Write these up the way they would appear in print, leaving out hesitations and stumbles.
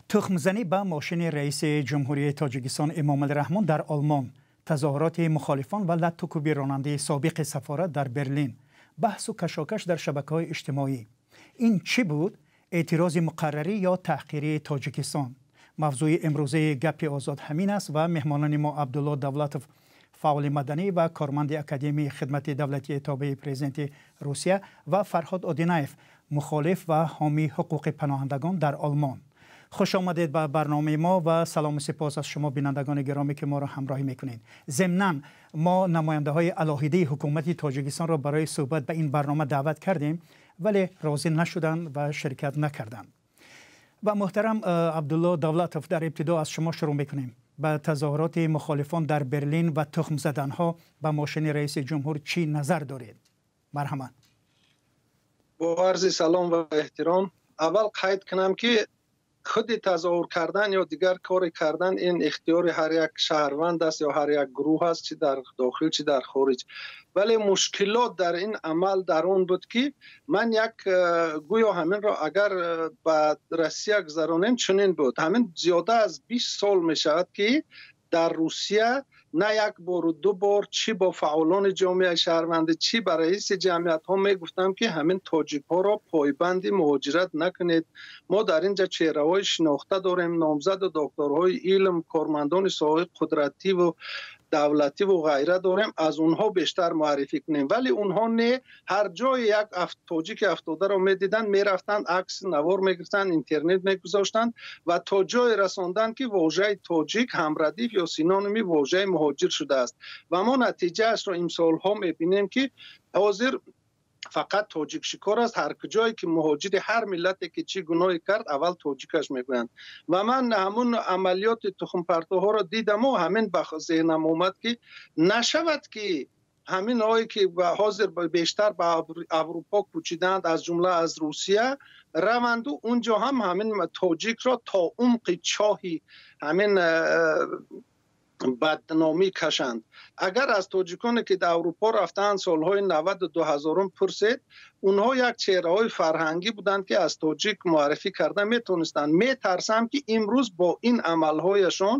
Тухмзанӣ ба мошини раиси Ҷумҳурии Тоҷикистон Эмомалӣ Раҳмон дар Олмон, тазоҳуроти мухолифон ва латту кӯби ронандаи собиқи сафорат дар Берлин, баҳсу кашокаш дар шабакаҳои иҷтимоӣ. Ин чӣ буд? Эътирози муқаррарӣ ё таҳқири Тоҷикистон? Мавзӯи имрӯзаи Гапи Озод ҳамин аст ва меҳмонони мо Абдулло Давлатов, фаъоли маданӣ ва корманди Академияи хидмати давлатии тобеи президенти Русия, ва Фарҳод Одинаев, мухолиф ва ҳомии ҳуқуқи паноҳандагон дар Олмон. Хуш омадед ба барномаи мо ва салому сипос аз шумо, бинандагони гиромӣ, ки моро ҳамроҳӣ мекунед. Зимнан мо намояндаҳои алоҳидаи ҳукумати Тоҷикистонро барои суҳбат ба ин барнома даъват кардем, вале розӣ нашуданд ва ширкат накарданд. Ва муҳтарам Абдулло Давлатов, дар ибтидо аз шумо шурӯъ мекунем. Ба тазоҳуроти мухолифон дар Берлин ва тухм заданҳо ба мошини раиси ҷумҳур чӣ назар доред? Марҳамат. Бо арзи салом ва эҳтиром, аввал қайд кунам, ки худи тазоҳур кардан ё дигар коре кардан ин ихтиёри ҳар як шаҳрванд аст ё ҳар як гурӯҳ аст, чӣ дар дохил, чӣ дар хориҷ. Вале мушкилот дар ин амал дар он буд, ки ман як гӯё ҳаминро агар ба Россия гузаронем, чунин буд: ҳамин зиёда аз 20 сол мешавад, ки дар Русия на як бору ду бор, чӣ бо фаъолони ҷомеаи шаҳрвандӣ, чӣ ба раиси ҷамъиятҳо мегуфтам, ки ҳамин тоҷикҳоро пойбанди муҳоҷират накунед. Мо дар ин ҷа чеҳраҳои шинохта дорем, номзаду докторҳои илм, кормандони соҳаи қудративу давлативу ғайра дорем, аз онҳо бештар муаррифӣ кунем. Вале онҳо не, ҳар ҷое як тоҷики афтодаро медиданд, мерафтанд, акс, навор мегирифтанд, интернет мегузоштанд ва то ҷое расонданд, ки вожаи тоҷик ҳамрадиф ё синоними вожаи муҳоҷир шудааст. Ва мо натиҷаашро имсолҳо мебинем, ки ҳозир фақат тоҷик шикор аст. Ҳар куҷое ки муҳоҷири ҳар миллате ки чӣ гуноҳе кард, аввал тоҷикаш мегӯянд. Ва ман ҳамун амалиёти тухмпартоҳоро дидаму ҳамин ба зеҳнам омад, ки нашавад, ки ҳаминҳое ки ҳозир бештар ба Аврупо кӯчидаанд, аз ҷумла аз Русия, раванду унҷо ҳам ҳамин тоҷикро то умқи чоҳи ҳамин бадномӣ кашанд. Агар аз тоҷиконе, ки дар Аврупо рафтаанд, солҳои 90-у 2000-ум пурсед, онҳо як чеҳраҳои фарҳангӣ буданд, ки аз тоҷик муаррифӣ карда метавонистанд. Метарсам, ки имрӯз бо ин амалҳояшон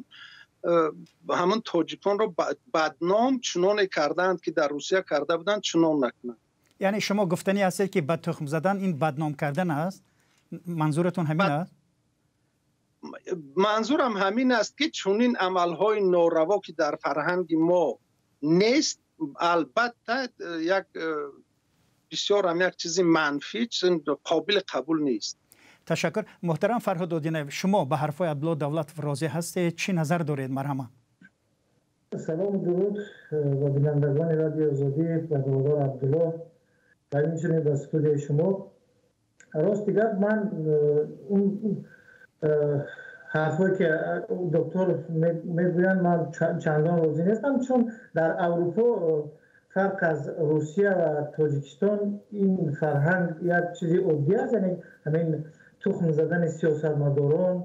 ҳамон тоҷиконро бадном чуноне кардаанд, ки дар Русия карда буданд, чунон накунанд. Яъне шумо гуфтанӣ ҳастед, ки ба тухм задан ин бадном кардан аст? Манзуратон ҳамин аст? Манзурам ҳамин аст, ки чунин амалҳои нораво, ки дар фарҳанги мо нест, албатта як бисёрам як чизи манфӣ, қобили қабул нест. Ташаккур. Муҳтарам Фарҳод Одинаев, шумо ба ҳарфҳои Абдулло Давлатов розӣ ҳастед? Чӣ назар доред? Марҳамат. Салому дуруд ба бинандагони Радиои Озодӣ, ба бародар Абдулло ва инчунин ба студияи шумо. Рости гап, ман ҳарфҳое ки доктор мегӯянд, ман чандон розӣ нестам, чун дар Аврупо фарқ аз Русия ва Тоҷикистон ин фарҳанг як чизи оддӣ аст. Яъне ҳамин тухм задани сиёсатмадорон,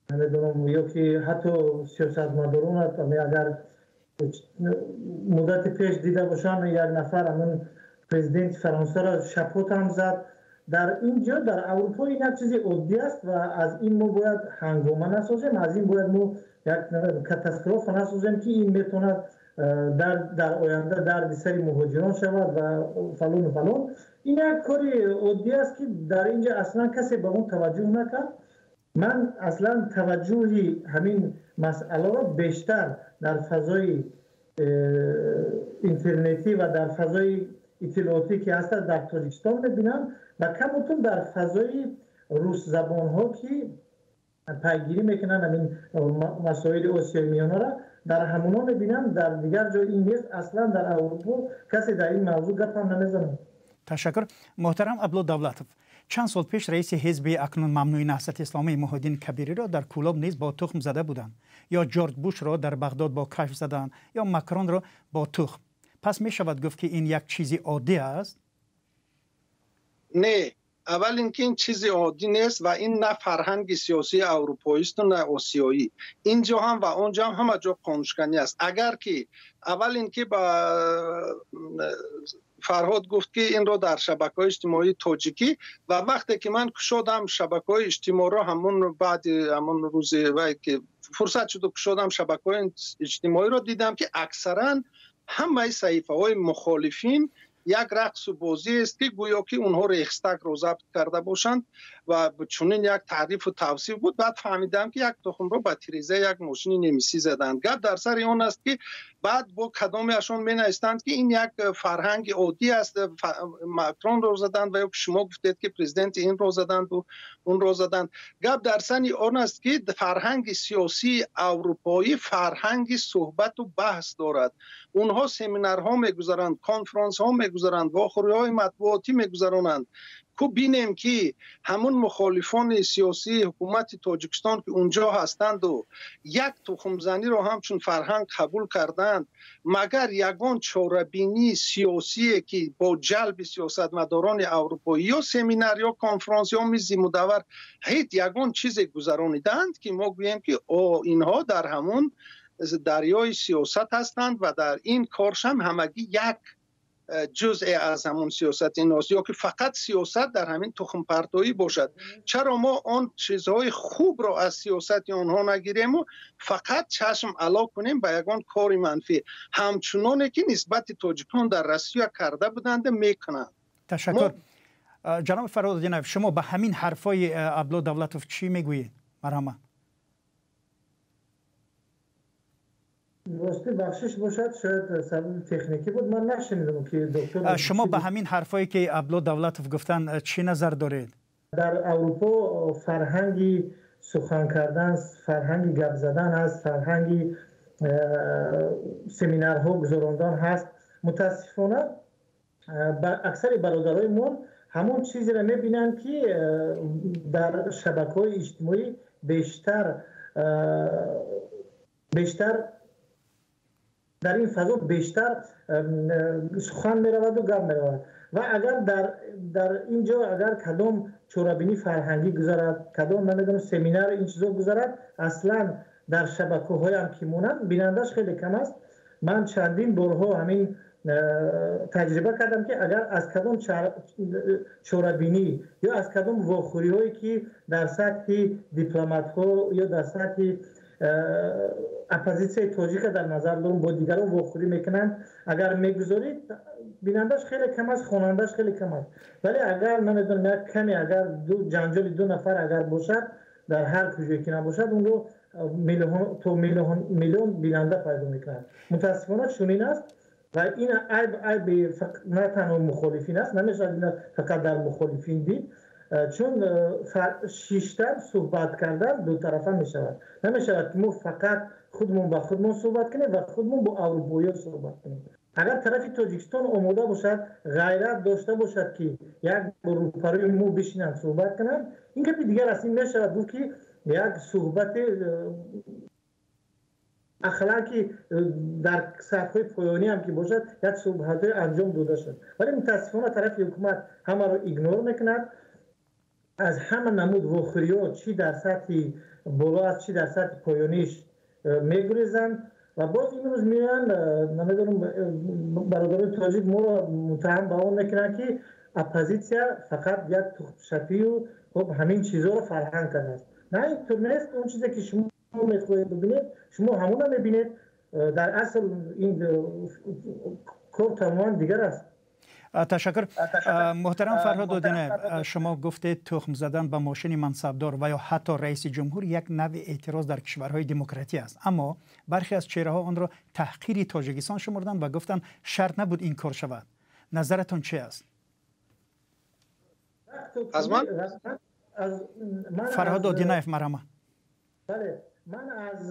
намедонам, ё ки ҳатто сиёсатмадорон, агар муддати пеш дида бошам, як нафар ҳамин президенти Фаронсаро шапотам зад. Дар ин ҷо, дар Аврупо, ин як чизи оддӣ аст ва аз ин мо бояд ҳангома насозем, аз ин бояд мо як катастрофа насозем, ки ин метавонад дар оянда дарди сари муҳоҷирон шавад ва фалону фалон. Ин як кори оддӣ аст, ки дар ин ҷо аслан касе ба он таваҷҷӯҳ накард. Ман аслан таваҷҷӯҳи ҳамин масъаларо бештар дар фазои интернетӣ ва дар фазои иттилоотӣ, ки ҳастад дар Тоҷикистон, мебинам ва камутун дар фазои русзабонҳо, ки пайгирӣ мекунанд ҳамин масоили Осиёи Миёнара, дар ҳамуно мебинам. Дар дигар ҷо ин нест. Аслан дар Аврупо касе дар ин мавзӯъ гапам намезанад. Ташаккур. Муҳтарам Абдулло Давлатов, чанд сол пеш раиси ҳизби акнун мамнӯи Наҳзати Исломӣ Муҳиддин Кабириро дар Кӯлоб низ бо тухм зада буданд, ё Ҷорҷ Бушро дар Бағдод бо кашф заданд, ё Макронро бо тухм. Пас мешавад гуфт, ки ин як чизи оддӣ аст? Не, аввал ин ки ин чизи оддӣ нест ва ин на фарҳанги сиёсии аврупоисту на осиёӣ. Ин ҷо ҳам ва он ҷо ҳам, ҳама ҷо қонуншиканӣ аст. Агар ки аввал ин ки ба Фарҳод гуфт ки инро дар шабакаҳои иҷтимоии тоҷикӣ ва вақте ки ман кушодам шабакаҳои иҷтимоиро, ҳамон баъди ҳамон рӯзи вай ки фурсат шуду кушодам шабакаҳои иҷтимоиро, дидам ки аксаран ҳамаи саҳифаҳои мухолифин як рақсу бозӣ аст ки гӯё ки онҳо Рейхстагро забт карда бошанд ва чунин як таърифу тавсиф буд. Баъд фаҳмидам ки як тухмро ба тирезаи як мошини немисӣ заданд. Гап дар сари он аст ки баъд бо кадомеашон менавистанд ки ин як фарҳанги оддӣ аст, Макронро заданд ва ё ки шумо гуфтед ки президенти инро заданду онро заданд. Гап дар сари он аст ки фарҳанги сиёсии аврупоӣ фарҳанги суҳбату баҳс дорад. Онҳо семинарҳо мегузаранд, конфронсҳо мегузаранд, вохӯриҳои матбуотӣ мегузаронанд. Ку бинем ки ҳамун мухолифони сиёсии ҳукумати Тоҷикистон ки унҷо ҳастанду як тухмзаниро ҳамчун фарҳанг қабул карданд, магар ягон чорабинии сиёсие ки бо ҷалби сиёсатмадорони аврупоӣ ё семинар ё конфронс ё мизи мудаввар ҳеҷ ягон чизе гузаронидаанд ки мо гӯем ки о инҳо дар ҳамун дарёи сиёсат ҳастанд ва дар ин коршам ҳамагӣ як ҷузъе аз ҳамон сиёсати инҳост, ё ки фақат сиёсат дар ҳамин тухмпартоӣ бошад. Чаро мо он чизҳои хубро аз сиёсати онҳо нагирему фақат чашм ало кунем ба ягон кори манфӣ, ҳамчуноне ки нисбати тоҷикон дар Россия карда буданд, мекунанд. Ташаккур. Ҷаноби Фарҳод Одинаев, шумо ба ҳамин ҳарфҳои Абдулло Давлатов чӣ мегӯед? Марҳамат. Рости бахшиш бошад, шояд сабаби техникӣ буд, ман нашунидам ки доктор. Шумо ба ҳамин ҳарфҳое ки Абдулло Давлатов гуфтанд чӣ назар доред? Дар Аврупо фарҳанги сухан кардан, фарҳанги гап задан ҳаст, фарҳанги семинарҳо гузарондан ҳаст. Мутаассифона аксари бародарои мо ҳамон чизеро мебинанд ки дар шабакаҳои иҷтимоӣ бештар дар ин фазо бештар сухан мераваду гап меравад. Ва агар дар ин ҷо агар кадом чорабинӣ фарҳангӣ гузарад, кадом намедонам семинар ин чизо гузарад, аслан дар шабакаҳоям ки монанд бинандаш хеле кам аст. Ман чандин борҳо ҳамин таҷриба кардам ки агар аз кадом чорабинӣ ё аз кадом вохӯриҳое ки дар сатҳи дипломатҳо ё дар сатҳи оппозитсияи тоҷика дар назар дорум бо дигарон вохӯрӣ мекунанд, агар мегузорид бинандаш хеле кам аст, хонандаш хеле кам аст. Вале агар намедонам як каме агар ҷанҷоли ду нафар агар бошад, дар ҳар куҷое ки набошад, онро то миллион бинанда пайдо мекунад. Мутаассифона чунин аст ва ин айб айби на танҳо мухолифин аст, намешавад ина фақат дар мухолифин дид, чун шиштан суҳбат кардан дутарафа мешавад. Намешавад ки мо фақат худмон ба худмон суҳбат кунем ва худмон бо аврупоиён суҳбат кунем. Агар тарафи Тоҷикистон омода бошад, ғайрат дошта бошад ки як рӯпарӯи мо бишинанд суҳбат кунанд, ин гапи дигар аст. Ин мешавад гуфт ки як суҳбати ақаллан ки дар сатҳҳои поёнӣ ҳам ки бошад, як суҳбатҳое анҷом дода шуд. Вале мутаассифона тарафи ҳукумат ҳамаро игнор мекунад. Аз ҳама намуд вохӯриҳо чӣ дар сатҳи боло аст, чӣ дар сатҳи поёниш мегурезанд. Ва боз имрӯз меоянд, намедонам, бародарони тоҷик моро муттаҳам ба он мекунанд ки оппозитсия фақат як тухмшапию хуб ҳамин чизҳоро фарҳанг кардааст. На, интур нест. Он чизе ки шумо мехоҳед бибинед, шумо ҳамона мебинед. Дар асл ин кор тамоман дигар аст. Ташаккур. Муҳтарам Фарҳод Одинаев, шумо гуфтед тухм задан ба мошини мансабдор ва ё ҳатто раиси ҷумҳур як навъи эътироз дар кишварҳои демократӣ аст, аммо бархе аз чеҳраҳо онро таҳқири Тоҷикистон шумурданд ва гуфтанд шарт набуд ин кор шавад. Назаратон чи аст? Аз ман? Фарҳод Одинаев, марҳама. Бале, ман аз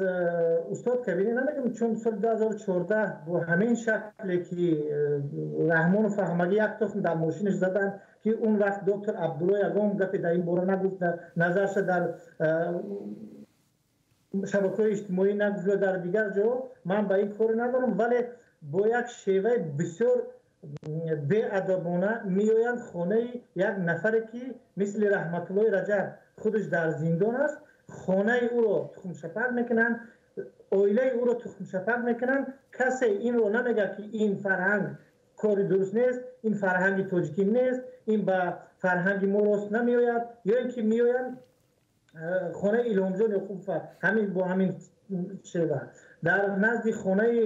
устод Кабирӣ намегӯям, чун соли 2014 бо ҳамин шакле ки Раҳмонов ҳамагӣ як тухм дар мошинаш заданд, ки он вақт доктор Абдулло ягон гапе дар ин бора нагуфт, назарша дар шабакаҳои иҷтимоӣ нагуфт ё дар дигар ҷо, ман ба ин коре надорам. Вале бо як шеваи бисёр беадабона меоянд хонаи як нафаре ки мисли Раҳматуллои Раҷаб худаш дар зиндон аст, хонаи ӯро тухмшапак мекунанд, оилаи ӯро тухмшапак мекунанд. Касе инро намегӯяд ки ин фарҳанг кори дуруст нест, ин фарҳанги тоҷикӣ нест, ин ба фарҳанги мо рост намеояд. Ё ин ки меоянд хонаи Илҳомҷон Ёқубов ҳамин бо ҳамин шева дар назди хонаи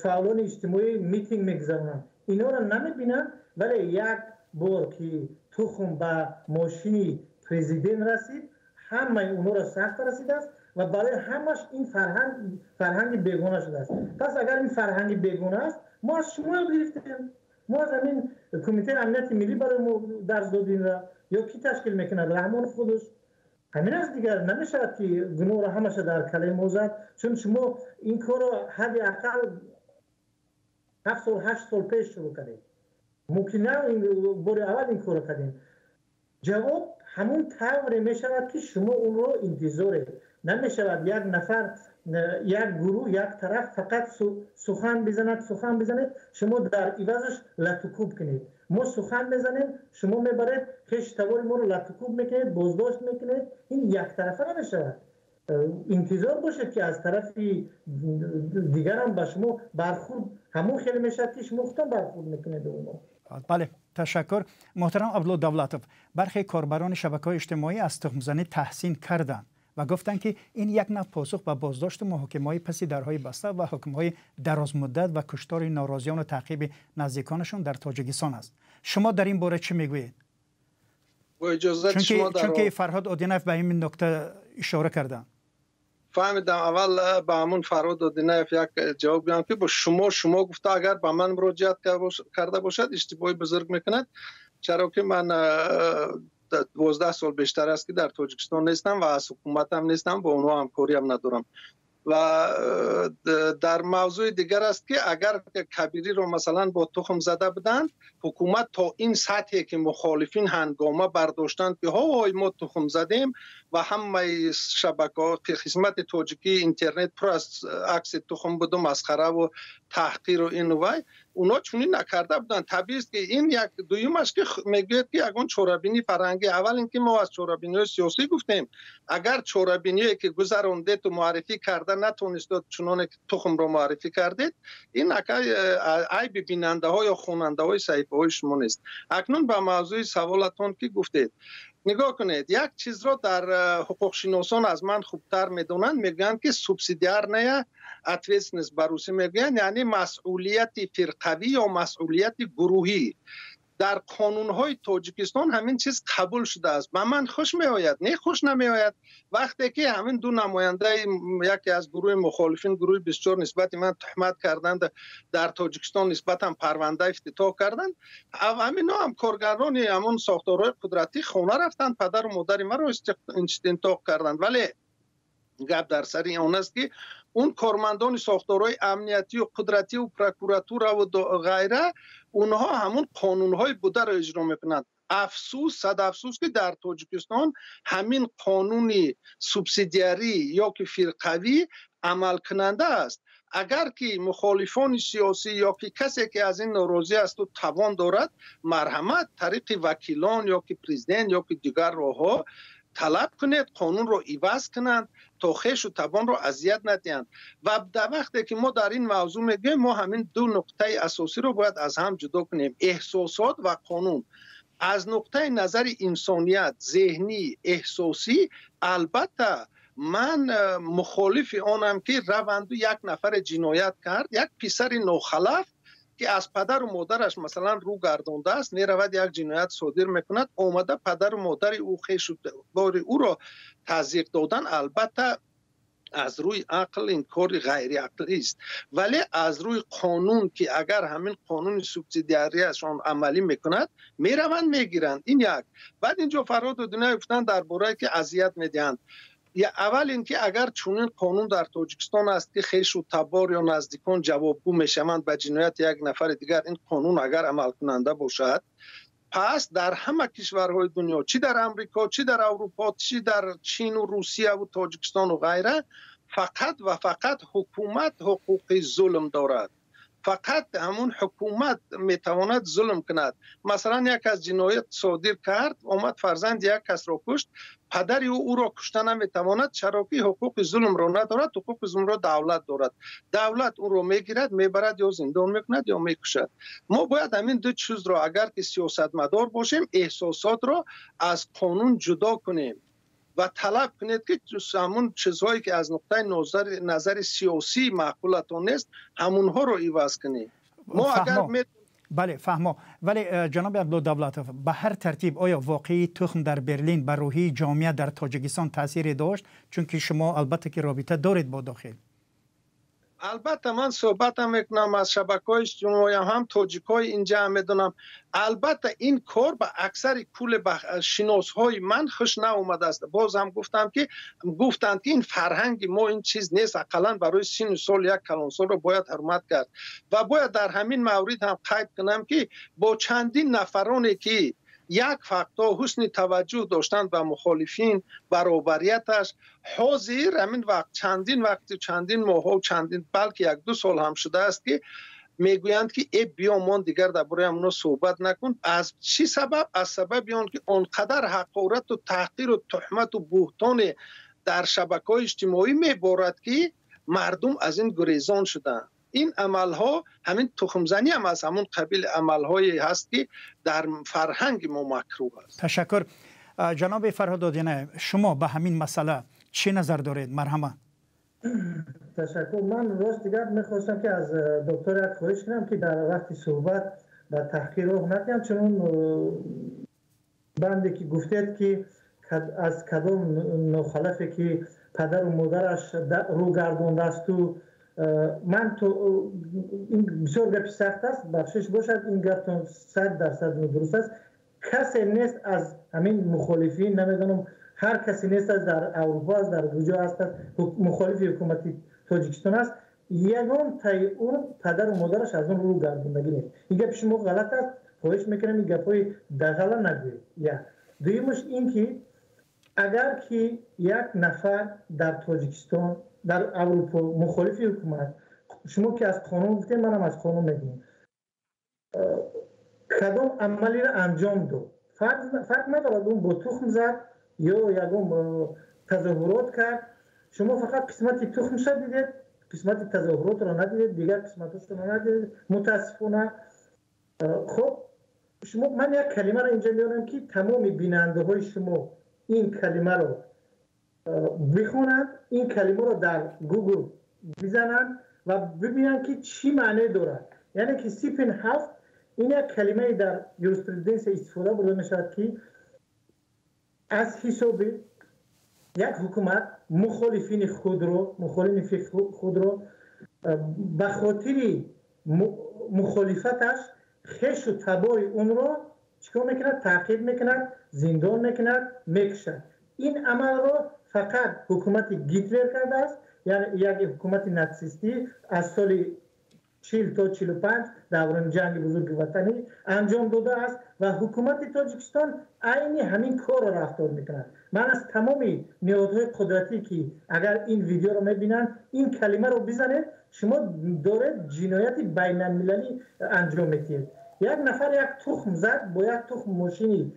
фаъолони иҷтимоӣ митинг мегузаронанд. Инҳоро намебинанд, вале як бор ки тухм ба мошини президент расид, ҳамаи онҳоро сахт расидааст ва барои ҳамаш ин фарҳанг фарҳанги бегона шудааст. Пас агар ин фарҳанги бегона аст, мо аз шумо ёд гирифтем, мо аз ҳамин Кумитаи амнияти миллӣ барои мо дарс додинра ё кӣ ташкил мекунад? Раҳмонов худаш ҳамин аст. Дигар намешавад ки гуноҳро ҳамаша дар калаи мо зад, чун шумо ин корро ҳадди ақал 7 сол, 8 сол пеш шурӯъ кардед. Мумкин на бори аввал ин корро кардем. Ҷавоб ҳамун тавре мешавад, ки шумо онро интизоред. Намешавад як нафар, як гурӯҳ, як тараф фақат сухан бизанад, сухан бизанед, шумо дар ивазаш латукӯб кунед. Мо сухан мезанем, шумо мебаред хеши табори моро латукӯб мекунед, боздошт мекунед. Ин яктарафа намешавад. Интизор бошед, ки аз тарафи дигарам ба шумо бархурд ҳамон хеле мешавад, ки шумо худтон бархурд мекунед онҳо. Бале, ташаккур. Муҳтарам Абдулло Давлатов, бархе корбарони шабакаҳои иҷтимоӣ аз тухмзанӣ таҳсин карданд ва гуфтанд, ки ин як нав посух ба боздошту муҳокимаҳои паси дарҳои баста ва ҳукмҳои дарозмуддат ва куштори норозиёну таъқиби наздиконашон дар Тоҷикистон аст. Шумо дар ин бора чӣ мегӯед? Чунки Фарҳод Одинаев ба ин нукта ишора карданд. Фаҳмидам. Аввал ба ҳамун Фарҳод Одинаев як ҷавоб гӯям, ки бо шумо шумо гуфта агар ба ман муроҷиат карда бошад, иштибоҳи бузург мекунад, чаро ки ман 12 сол бештар аст, ки дар Тоҷикистон нестам ва аз ҳукуматам нестам, бо онҳо ҳамкориам надорам. Ва дар мавзӯи дигар аст, ки агар Кабириро масалан бо тухм зада буданд, ҳукумат то ин сатҳе ки мухолифин ҳангома бардоштанд, ки ҳой, мо тухм задем, ва ҳамаи шабакаҳо, қисмати тоҷикии интернет пур аз акси тухм буду масхараву таҳқиру ину вай, онҳо чунин накарда буданд. Табиист, ки ин як. Дуюмаш, ки мегӯяд, ки ягон чорабинӣ фарҳангӣ. Аввал ин ки мо аз чорабиниҳои сиёсӣ гуфтем. Агар чорабиние ки гузарондету муаррифӣ карда натонистод, чуноне ки тухмро муаррифӣ кардед, ин акай айби бинандаҳо ё хонандаҳои саҳифаҳои шумо нест. Акнун ба мавзӯи саволатон, ки гуфтед. Нигоҳ кунед, як чизро дар ҳуқуқшиносон аз ман хубтар медонанд. Мегӯянд, ки субсидиарная ответственность ба русӣ мегӯянд, яъне масъулияти фирқавӣ ё масъулияти гурӯҳӣ. Дар қонунҳои Тоҷикистон ҳамин чиз қабул шудааст. Ба ман хуш меояд, не, хуш намеояд. Вақте ки ҳамин ду намояндаи яке аз гурӯҳи мухолифин, гурӯҳи 24, нисбати ман туҳмат карданд, дар Тоҷикистон нисбатам парванда ифтитоҳ карданд, ҳамино ҳам коргарони ҳамон сохторҳои қудратӣ хона рафтанд, падару модари маро истинтоқ карданд. Вале гап дар сари он аст, ки он кормандони сохторҳои амниятию қудративу прокуратураву ғайра, онҳо ҳамун қонунҳои бударо иҷро мекунанд. Афсӯс, сад афсӯс, ки дар Тоҷикистон ҳамин қонуни субсидиарӣ ё ки фирқавӣ амалкунанда аст. Агар ки мухолифони сиёсӣ ё ки касе ки аз ин норозӣ асту тавон дорад, марҳамат, тариқи вакилон ё ки президент ё ки дигар роҳҳо талаб кунед, қонунро иваз кунанд, то хешу табонро азият надиҳанд. Ва дар вақте ки мо дар ин мавзӯъ мегӯем, мо ҳамин ду нуқтаи асосиро бояд аз ҳам ҷудо кунем: эҳсосот ва қонун. Аз нуқтаи назари инсоният, зеҳнӣ, эҳсосӣ, албатта, ман мухолифи онам, ки раванду як нафаре ҷиноят кард, як писари нохалаф, ки аз падару модараш масалан рӯ гардондааст, меравад, як ҷиноят содир мекунад, омада падару модари ӯ, хешу бори ӯро тазйиқ додан, албатта, аз рӯи ақл ин кори ғайриақлист. Вале аз рӯи қонун, ки агар ҳамин қонуни субсидиарияшон амалӣ мекунад, мераванд, мегиранд. Ин як. Баъд инҷо Фарҳод Одинаев гуфтанд дар бораe ки азият медиҳанд. Аввал ин ки агар чунин қонун дар Тоҷикистон аст, ки хешу табор ё наздикон ҷавобгӯ мешаванд ба ҷинояти як нафари дигар, ин қонун агар амалкунанда бошад, пас дар ҳама кишварҳои дунё, чӣ дар Амрико, чӣ дар Аврупо, чӣ дар Чину Русияву Тоҷикистону ғайра, фақат ва фақат ҳукумат ҳуқуқи зулм дорад. Фақат ҳамун ҳукумат метавонад зулм кунад. Масалан, як аз ҷиноят содир кард, омад фарзанди як касро кушт, падари ӯ ӯро кушта наметавонад, чаро ки ҳуқуқи зулмро надорад, ҳуқуқи зулмро давлат дорад. Давлат ӯро мегирад, мебарад, ё зиндон мекунад, ё мекушад. Мо бояд ҳамин ду чизро, агар ки сиёсатмадор бошем, эҳсосотро аз қонун ҷудо кунем ва талаб кунед, ки ҳамун чизҳое ки аз нуқтаи назари сиёсӣ маъқулатон нест, ҳамунҳоро иваз кунем. Мо агар Бале, фаҳмо. Вале, ҷаноби Абдулло Давлатов, ба ҳар тартиб, оё воқеаи тухм дар Берлин ба рӯҳии ҷомеа дар Тоҷикистон таъсире дошт? Чунки шумо албатта ки робита доред бо дохил. Албатта, ман суҳбатам мекунам аз шабакаҳои иҷтимоиам, ҳам тоҷикҳои инҷа ҳам медонам. Албатта, ин кор ба аксари кулли шиносҳои ман хуш наомадааст. Боз ҳам гуфтам, ки гуфтанд, ки ин фарҳанги мо ин чиз нест, ақаллан барои синну сол як калонсолро бояд ҳурмат кард. Ва бояд дар ҳамин маврид ҳам қайд кунам, ки бо чандин нафароне ки як факто ҳусни таваҷҷӯҳ доштанд ба мухолифин, баробарияташ, ҳозир ҳамин вақт, чандин вақти, чандин моҳҳо, чандин, балки як ду сол ҳам шудааст, ки мегӯянд, ки э, биёмон, дигар дар бораи ҳамоно суҳбат накун. Аз чӣ сабаб? Аз сабаби он ки он қадар ҳақорату таҳқиру туҳмату буҳтоне дар шабакаҳои иҷтимоӣ меборад, ки мардум аз ин гурезон шуданд. Ин амалҳо, ҳамин тухмзанӣ ҳам аз ҳамон қабили амалҳое ҳаст, ки дар фарҳанги мо макрӯҳ аст. Ташаккур. Ҷаноби Фарҳод Одина, шумо ба ҳамин масъала чӣ назар доред? Марҳамат. Ташаккур. Ман рости гап мехостам, ки аз доктор як хоҳиш кунам, ки дар вақти суҳбат ба таҳқир роҳ надиҳам, чун он банде ки гуфтед, ки аз кадом нохалафе ки падару модараш рӯ гардондаасту, ман то ин бисёр гапи сахт аст, бахшиш бошад, ин гаптон 100% нодуруст аст. Касе нест аз ҳамин мухолифин, намедонам, ҳар касе нест, аз дар Аврупо аст, дар куҷо аст, мухолифи ҳукумати Тоҷикистон аст, ягон таи ӯ падару модараш аз он рӯ гардондагӣ нест. Ин гапи шумо ғалат аст. Хоҳиш мекунам, ин гапҳои дағала нагӯед. Як дуюмаш ин ки агар ки як нафар дар Тоҷикистон, дар Аврупо мухолифи ҳукумат, шумо ки аз қонун гуфтем, манам аз қонун мегӯям, кадом амалиро анҷом дод, фарқ надорад, он бо тухм зад ё ягон тазоҳурот кард. Шумо фақат қисмати тухмша дидед, қисмати тазоҳуротро надидед, дигар қисматошро надидед, мутаассифона. Хоб, шумо, ман як калимаро инҷа меорам, ки тамоми бинандаҳои шумо ин калимаро бихонанд, ин калимаро дар Гугл бизананд ва бибинанд, ки чӣ маъне дорад. Яъне ки Sippenhaft, ин як калимае дар юриспруденсия истифода бурда мешавад, ки аз ҳисоби як ҳукумат мухолифини худро ба хотири мухолифаташ хешу табори онро чикор мекунад? Таъқиб мекунад, зиндон мекунад, мекушад. Ин амалро фақат ҳукумати Гитлер кардааст, яъне як ҳукумати натсистӣ аз соли 40 то 45, даврони Ҷанги Бузурги Ватанӣ анҷом додааст ва ҳукумати Тоҷикистон айни ҳамин корро рафтор мекунад. Ман аз тамоми ниҳодҳои қудратӣ, ки агар ин видеоро мебинанд, ин калимаро бизанед. Шумо доред ҷинояти байналмилалӣ анҷом медиҳед. Як нафар як тухм зад, бо як тухм мошини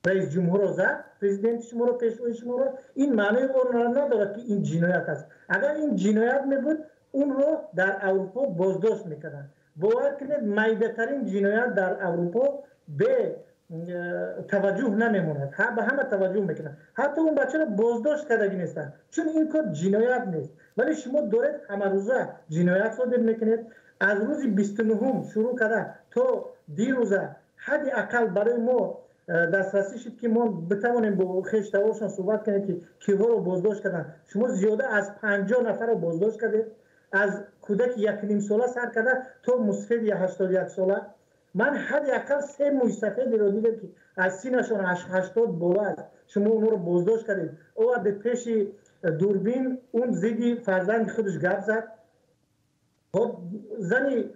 раисҷумҳурро зад, президенти шуморо, пешвои шуморо, ин маънои онро надорад, ки ин ҷиноят аст. Агар ин ҷиноят мебуд, онро дар Аврупо боздошт мекарданд. Бовар кунед, майдатарин ҷиноят дар Аврупо бе таваҷҷӯҳ намемонад, ба ҳама таваҷҷӯҳ мекунанд. Ҳатто он бачаро боздошт кардагӣ нестанд, чун ин кор ҷиноят нест. Вале шумо доред ҳамарӯза ҷиноят содир мекунед. Аз рӯзи 29-ум шурӯъ карда то дирӯза ҳадди ақал барои мо дастрасӣ шуд, ки мо битавонем бо хештаворшон суҳбат кунем, ки киҳоро боздошт карданд. Шумо зиёда аз 50 нафарро боздошт кардед, аз кӯдаки 1,5 сола сар карда то мусафеди 81 сола. Ман ҳадди ақал се мӯйсафедеро дидам, ки аз синашон 80 боло аст. Шумо онҳоро боздошт кардед, овардед пеши дурбин, он зидди фарзанди худаш гап зад. Зани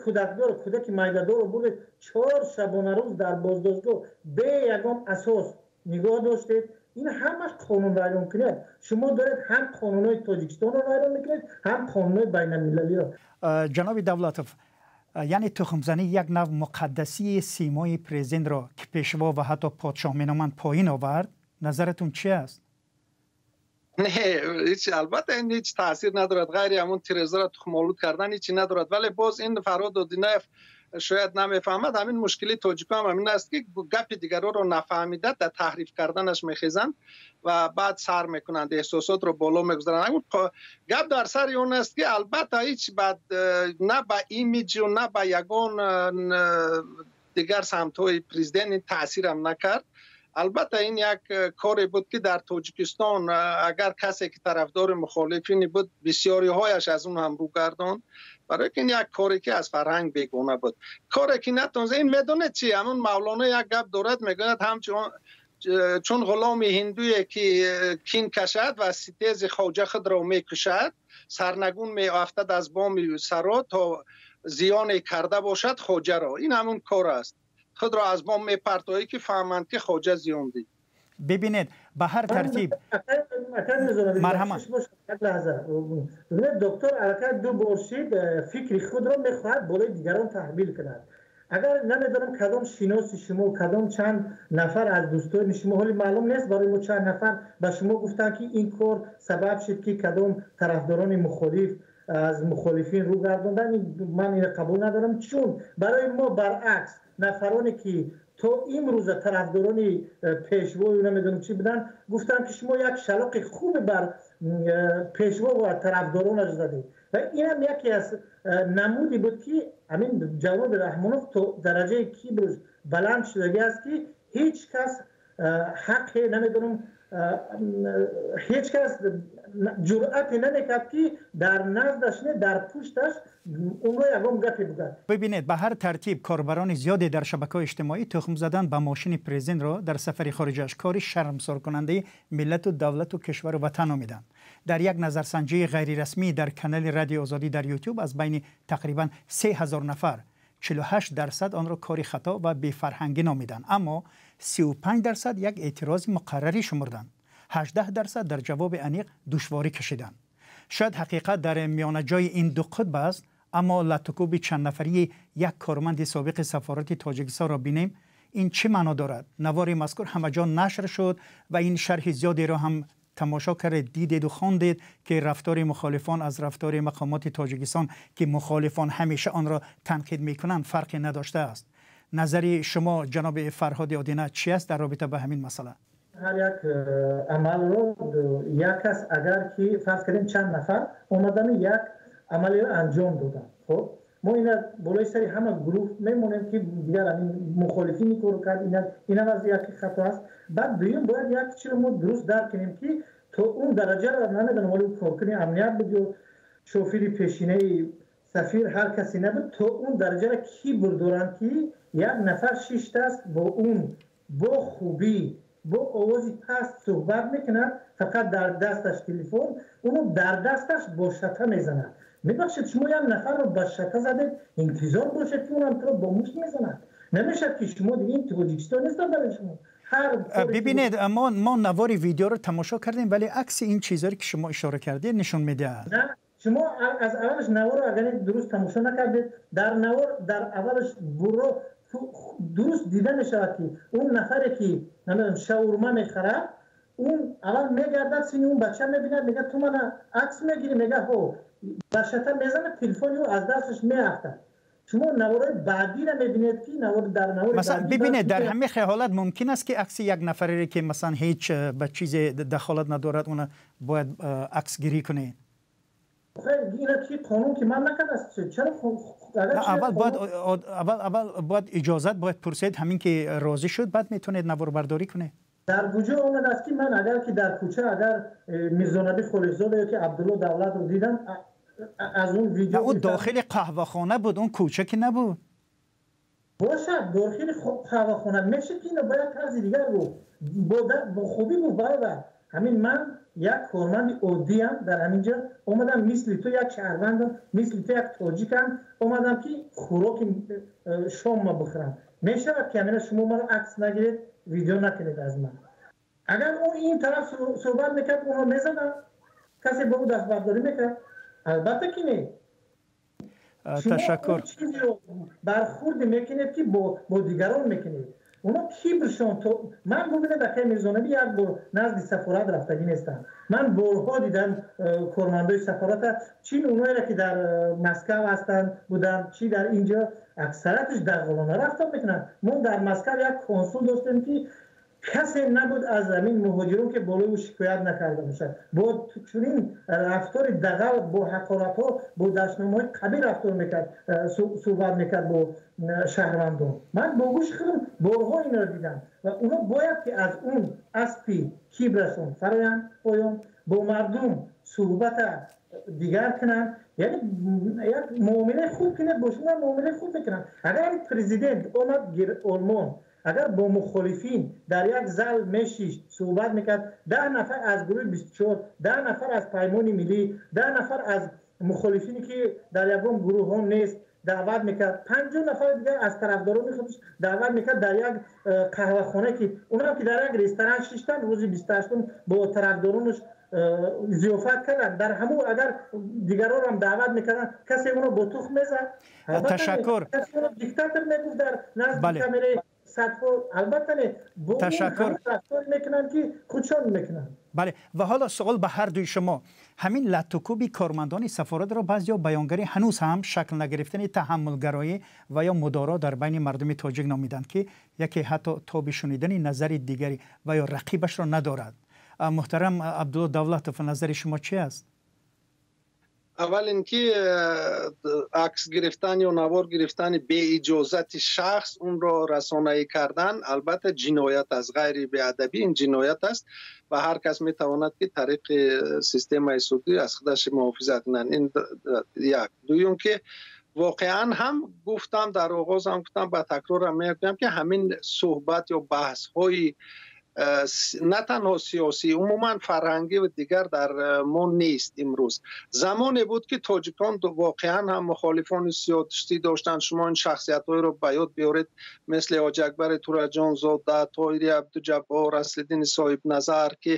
кӯдакдор, кӯдаки майдадорро бурдед, 4 шабонарӯз дар боздоштгоҳ бе ягон асос. нигоҳ доштед. Ин ҳамаш қонунвайрон кунед. Шумо доред ҳам қонунҳои Тоҷикистонро вайрон мекунед, ҳам қонунҳои байналмилалиро. Ҷаноби Давлатов, яъне тухмзанӣ як нав муқаддасии симои президентро, ки пешво ва ҳатто подшоҳ меноманд, поин овард. Назаратон чи аст? Не, ҳеҷ, албатта, ин ҳеҷ таъсир надорад. Ғайри ҳамон тирезаро тухмолуд кардан ҳечи надорад. Вале боз ин Фарҳод Одинаев шояд намефаҳмад, ҳамин мушкили тоҷикҳо ҳам ҳамин аст, ки гапи дигарро нафаҳмида дар таҳриф карданаш мехезанд ва баъд сар мекунанд, эҳсосотро боло мегузаранд. Гап дар сари он аст, ки албатта ҳеҷ на ба имиҷу на ба ягон дигар самтҳои президент ин таъсирам накард. Албатта, ин як коре буд, ки дар Тоҷикистон агар касе ки тарафдори мухолифине буд, бисёриҳояш аз он ҳам рӯ гардонд, барои ки ин як коре ки аз фарҳанг бегона буд, коре ки натонз. Ин медонед чи, ҳамон Мавлоно як гап дорад, мегӯяд: ҳамчун чун ғуломи ҳиндуе ки кин кашад ва ситези хоҷа худро мекушад, сарнагун меафтад аз боми саро, то зиёне карда бошад хоҷаро. Ин ҳамон кор аст, худро аз бом мепартоӣ, ки фаҳманд, ки хоҷа зиён дид. Бибинед, ба ҳар тартиб, марҳамат. Доктор аллакай ду бор шид, фикри худро мехоҳад болои дигарон таҳмил кунад. Агар намедонам кадом шиноси шумо, кадом чанд нафар аз дӯстони шумо, ҳоли маълум нест барои мо, чанд нафар ба шумо гуфтанд, ки ин кор сабаб шуд, ки кадом тарафдорони мухолиф аз мухолифин рӯ гардонданд, ман инро қабул надорам, чун барои мо баръакс, нафароне ки то имрӯза тарафдорони пешвою намедонам чӣ буданд, гуфтанд, ки шумо як шалоқи хубе бар пешво ва тарафдоронаш задед. Ва инам яке аз намуде буд, ки ҳамин ҷавоби Раҳмонов то дараҷаи кибрш баланд шудагӣ аст, ки ҳеҷ кас ҳаққе намедонам, ҳеҷ кас ҷуръате намекард, ки дар наздаш не, дар пушташ онро ягон гапе бигӯяд. Бибинед, ба ҳар тартиб, корбарони зиёде дар шабакаҳои иҷтимоӣ тухм задан ба мошини президентро дар сафари хориҷааш кори шармсоркунандаи миллату давлату кишвару ватан номиданд. Дар як назарсанҷии ғайрирасмӣ дар канали Радиои Озодӣ дар Ютуб аз байни тақрибан 3000 нафар 48% онро кори хато ва бефарҳангӣ номиданд, аммо 35% як эътирози муқаррарӣ шумурданд, 18% дар ҷавоби аниқ душворӣ кашиданд. Шояд ҳақиқат дар миёнаҷои ин ду қутб аст, аммо латукӯби чанднафарии як корманди собиқи сафорати Тоҷикистонро бинем, ин чӣ маъно дорад? Навори мазкур ҳамаҷо нашр шуд ва ин шарҳи зиёдеро ҳам тамошо кардед, дидеду хондед, ки рафтори мухолифон аз рафтори мақомоти Тоҷикистон, ки мухолифон ҳамеша онро танқид мекунанд, фарқе надоштааст. Назари шумо, ҷаноби Фарҳоди Одина, чи аст дар робита ба ҳамин масъала? Ҳар як амалро як кас, агар ки фарз кардем, чанд нафар омадану як амалеро анҷом доданд, хоб, мо ина болои сари ҳама гурӯҳ мемонем, ки дигар ҳамин мухолифин ин корро кард, инам аз яке хато аст. Баъд дуюм, бояд як чиро мо дуруст дарк кунем, ки то он дараҷаро намедонам, ҳоли коркуни амният буд ё шофири пешинаи сафир, ҳар касе набуд, то он дараҷаро кибр доранд, ки як нафар шиштааст, бо он бо хубӣ, бо овози паст суҳбат мекунад, фақат дар дасташ телефон, уно дар дасташ бо шата мезанад. Мебахшед, шумо як нафарро ба шата задед, интизор бошед, ки унам туро бо мушт мезанад. Намешавад, ки шумо дига ин Тоҷикистон нест барои шумо. Бибинед, мо навори видеоро тамошо кардем, вале акси ин чизҳое, ки шумо ишора кардед, нишон медиҳад. Шумо аз аввалаш наворро агар дуруст тамошо накардед, дар навор дар аввалаш буро дуруст дида мешавад, ки он нафаре ки намедонам шаурма мехарад, он аввал мегардад, сини он бача мебинад, мегӯяд: «Ту мана акс мегирӣ?» Мегӯяд: «Ҳо». Ба шата мезанад, телефони ӯ аз дасташ меафтад. Шумо наворои баъдиро мебинед, ки навор дар навори масалан, бибинед, дар ҳамин ҳолат мумкин аст, ки акси як нафареро, ки масалан ҳеҷ ба чизе дахолат надорад, уна бояд аксгирӣ кунед? Ина ки қонун ки ман накардааст, чаро? Аввал бояд, аввал бояд иҷозат бояд пурсед. Ҳамин ки розӣ шуд, баъд метавонед наворбардорӣ кунед. Дар куҷо омадааст, ки ман агар ки дар кӯча агар Мирзонаби Холиқзода ё ки Абдулло Давлатро дидам, аз он видео ӯ дохили қаҳвахона буд, он кӯча ки набуд. Бошад, дохили қаҳвахона мешуд, ки ино бояд тарзи дигар гуфт, бо хубӣ гуфт: «Бародар, ҳамин ман як корманди оддиам, дар ҳамин ҷо омадам, мисли ту як шаҳрвандам, мисли ту як тоҷикам, омадам, ки хӯроки шомма бихӯрам. Мешавад, ки ҳамина шумо маро акс нагиред, видео накунед аз ман?» Агар ӯ ин тараф суҳбат мекард, онҳо мезаданд, касе ба ӯ дастбардорӣ мекард? Албатта ки не. Ташаккур. Чизеро бархурде мекунед, ки бо дигарон мекунед. Онҳо кибршон. Ман, бубинед, акай Мирзонаби, як бор назди сафорат рафтагӣ нестам. Ман борҳо дидам кормандои сафората, чи онҳоеро, ки дар Москав ҳастанд, буданд, чи дар инҷо, аксарияташ дағғолона рафтор мекунанд. Мо дар Москав як консул доштем, ки касе набуд аз ҳамин муҳоҷирон, ки болои ӯ шикоят накарда бошад. Бо чунин рафтори дағал, бо ҳақоратҳо, бо дашномҳои қабил рафтор мекард, суҳбат мекард бо шаҳрвандон. Ман бо гӯши худам борҳо инро дидам. Ва онҳо бояд ки аз он аспи кибрашон фароянд поён, бо мардум суҳбата дигар кунанд, яъне як муомилаи хуб кунед, бо шумо муомилаи хуб мекунанд. Агар президент омад Олмон, агар бо мухолифин дар як зал мешишт, суҳбат мекард, 10 нафар аз гурӯҳи 24, 10 нафар аз Паймони миллӣ, 10 нафар аз мухолифине, ки дар ягон гурӯҳҳо нест, даъват мекард, 50 нафари дигар аз тарафдорони худаш даъват мекард дар як қаҳвахона, ки онам ки дар як ресторан шиштанд, рӯзи 28-ум бо тарафдоронаш зиёфат карданд, дар ҳамун агар дигаронам даъват мекарданд, касе онро бо тухм мезад? Ташаккур. Диктатор мегуфт дар назди камераи садҳо? Албатта не. Бо ташаккур. Рафтор мекунанд, ки худшон мекунанд. Бале, ва ҳоло суол ба ҳар дуи шумо. Ҳамин латтукӯби кормандони сафоратро баъзеҳо баёнгари ҳанӯз ҳам шакл нагирифтани таҳаммулгароӣ ва ё мудоро дар байни мардуми тоҷик номиданд, ки яке ҳатто тоби шунидани назари дигари ва ё рақибашро надорад. Муҳтарам Абдулло Давлатов, назари шумо чи аст? Аввал инки акс гирифтан ё навор гирифтани беиҷозати шахс, онро расонаӣ кардан, албатта, ҷиноят аст. Ғайри беадабӣ, ин ҷиноят аст ва ҳар кас метавонад, ки тариқи системаи судӣ аз худаш муҳофизат кунад. Ин як. Дуюм, ки воқеан ҳам гуфтам, дар оғоз ҳам гуфтам, ба такрорам мегӯям, ки ҳамин суҳбат ё баҳсҳои на танҳо сиёсӣ, умуман фарҳангӣ ва дигар дар мо нест имрӯз. Замоне буд, ки тоҷикон воқеан ҳам мухолифони сиёсӣ доштанд. Шумо ин шахсиятҳоеро ба ёд биёред, мисли Ҳоҷи Акбари Тураҷонзода, Тоҳири Абдуҷаббор, Аслиддини Соҳибназар, ки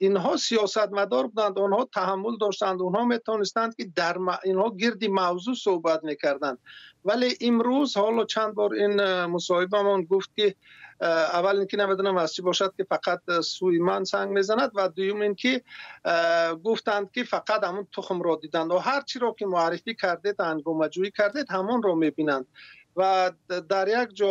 инҳо сиёсатмадор буданд, онҳо таҳаммул доштанд, онҳо метавонистанд, ки дар инҳо гирди мавзӯъ суҳбат мекарданд. Вале имрӯз ҳоло чанд бор ин мусоҳибамон гуфт, ки аввал ин ки намедонам аз чӣ бошад, ки фақат сӯи ман санг мезанад, ва дуюм ин ки гуфтанд, ки фақат ҳамон тухмро диданд ва ҳар чиро ки муаррифӣ кардед, ҳангомаҷӯӣ кардед, ҳамонро мебинанд. Ва дар як ҷо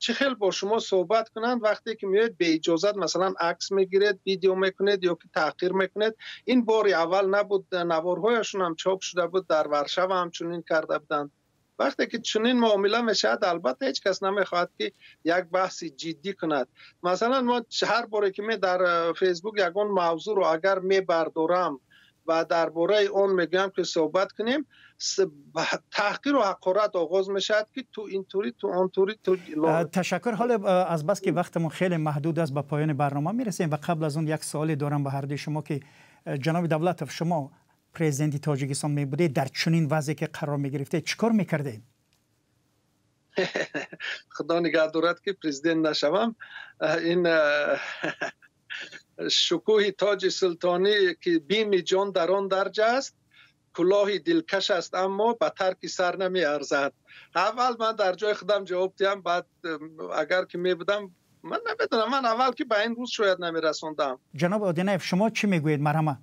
чӣ хел бо шумо суҳбат кунанд, вақте ки меоед, беиҷозат, масалан, акс мегиред, видео мекунед ё ки таҳқир мекунед? Ин бори аввал набуд, наворҳояшон ҳам чоп шуда буд, дар Варшава ҳам чунин карда буданд. Вақте ки чунин муомила мешавад, албатта, ҳеҷ кас намехоҳад, ки як баҳси ҷиддӣ кунад. Масалан, мо ҳар боре ки ме дар Фейсбук ягон мавзӯъро агар мебардорам ва дар бораи он мегӯям, ки суҳбат кунем, таҳқиру ҳақорат оғоз мешавад, ки ту интурӣ, ту онтурӣ, ту Ташаккур. Ҳоло аз бас ки вақтамон хеле маҳдуд аст, ба поёни барнома мерасем ва қабл аз он як суоле дорам ба ҳар дуи шумо, ки ҷаноби Давлатов, шумо президенти Тоҷикистон мебудед, дар чунин вазъе ки қарор мегирифтед, чӣ кор мекардед? Худо нигаҳ дорад, ки президент нашавам. Ин шукӯҳи тоҷи султонӣ, ки бими ҷон дар он дарҷ аст, кулоҳи дилкаш аст, аммо ба тарки сар намеарзад. Аввал ман дар ҷои худам ҷавоб диҳам, баъд агар ки мебудам, ман намедонам, ман аввал ки ба ин рӯз шояд намерасондам. Ҷаноби Одинаев, шумо чӣ мегӯед? Марҳамат.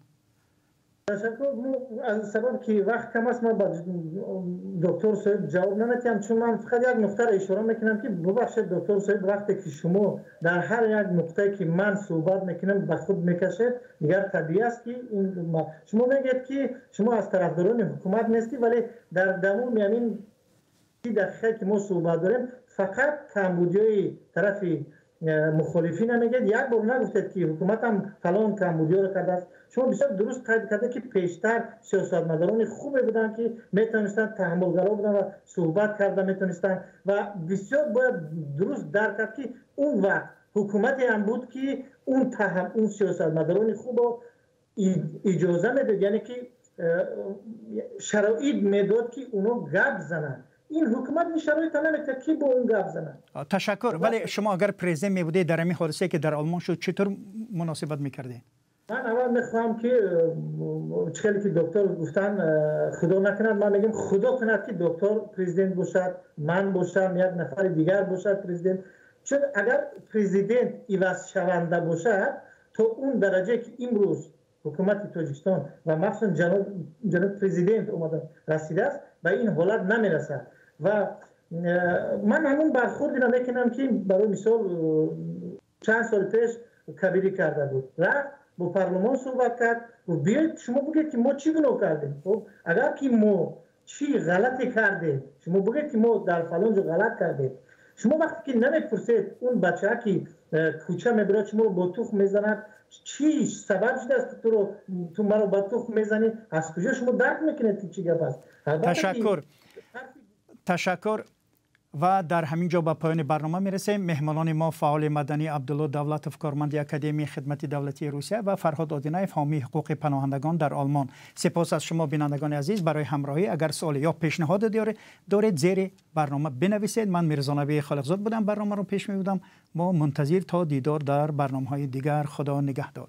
Ташаккур. Аз сабаб ки вақт кам аст, ман ба доктор соҳиб ҷавоб наметиҳам, чун ман фақат як нуқтаро ишора мекунам, ки бубахшед, доктор соҳиб, вақте ки шумо дар ҳар як нуқтае, ки ман суҳбат мекунам, ба худ мекашед, дигар табиӣ аст, ки шумо мегӯед, ки шумо аз тарафдорони ҳукумат нестӣ, вале дар давоми ҳамин 30 дақиқае, ки мо суҳбат дорем, фақат камбудиҳои тарафи мухолифина мегӯед. Як бор нагуфтед, ки ҳукуматам фалон камбудиҳоро кардааст. Шумо бисёр дуруст қайд карда, ки пештар сиёсатмадорони хубе буданд, ки метавонистанд, таҳаммулгаро буданд ва суҳбат карда метавонистанд. Ва бисёр бояд дуруст дарк кард, ки он вақт ҳукумате ҳам буд, ки он сиёсатмадорони хубо иҷоза медод, яъне ки шароит медод, ки онҳо гап зананд. Ин ҳукумат ин шароита наметиҳад, ки бо он гап занад. Ташаккур. Вале шумо агар президент мебудед, дар ҳамин ҳодисае, ки дар Олмон шуд, чӣ тур муносибат мекардед? Ман аввал мехоҳам, ки чӣ хеле ки доктор гуфтан, худо накунад, ман мегӯям, худо кунад, ки доктор президент бошад, ман бошам, як нафари дигар бошад президент. Чун агар президент ивазшаванда бошад, то он дараҷае ки имрӯз ҳукумати Тоҷикистон ва махсусан ҷаноби президент омада расидааст, ба ин ҳолат намерасад. Ва ман ҳамон бархурдиро мекунам, ки барои мисол чанд сол пеш Кабирӣ карда буд. Рафт, бо парлумон суҳбат кард, гуфт: «Биёед, шумо бигӯед, ки мо чӣ гуноҳ кардем. Хуб, агар ки мо чӣ ғалате кардем, шумо бигӯед, ки мо дар фалон ҷо ғалат кардем». Шумо вақте ки намепурсед, он бачаа ки кӯча мебирад, шуморо бо тухм мезанад, чӣ сабаб шудааст, ки туро ту маро ба тухм мезанӣ, аз куҷо шумо дарк мекунед, ки чӣ гап аст? Ташаккур, ташаккур. Ва дар ҳамин ҷо ба поёни барнома мерасем. Меҳмонони мо: фаъоли маданӣ Абдулло Давлатов, корманди Академияи хидмати давлатии Русия, ва Фарҳод Одинаев, ҳомии ҳуқуқи паноҳандагон дар Олмон. Сипос аз шумо, бинандагони азиз, барои ҳамроҳӣ. Агар суоле ё пешниҳоде доред, зери барнома бинависед. Ман Мирзонаби Холиқзод будам, барномаро пеш мебудам. Мо мунтазир то дидор дар барномаҳои дигар. Худо нигаҳдор.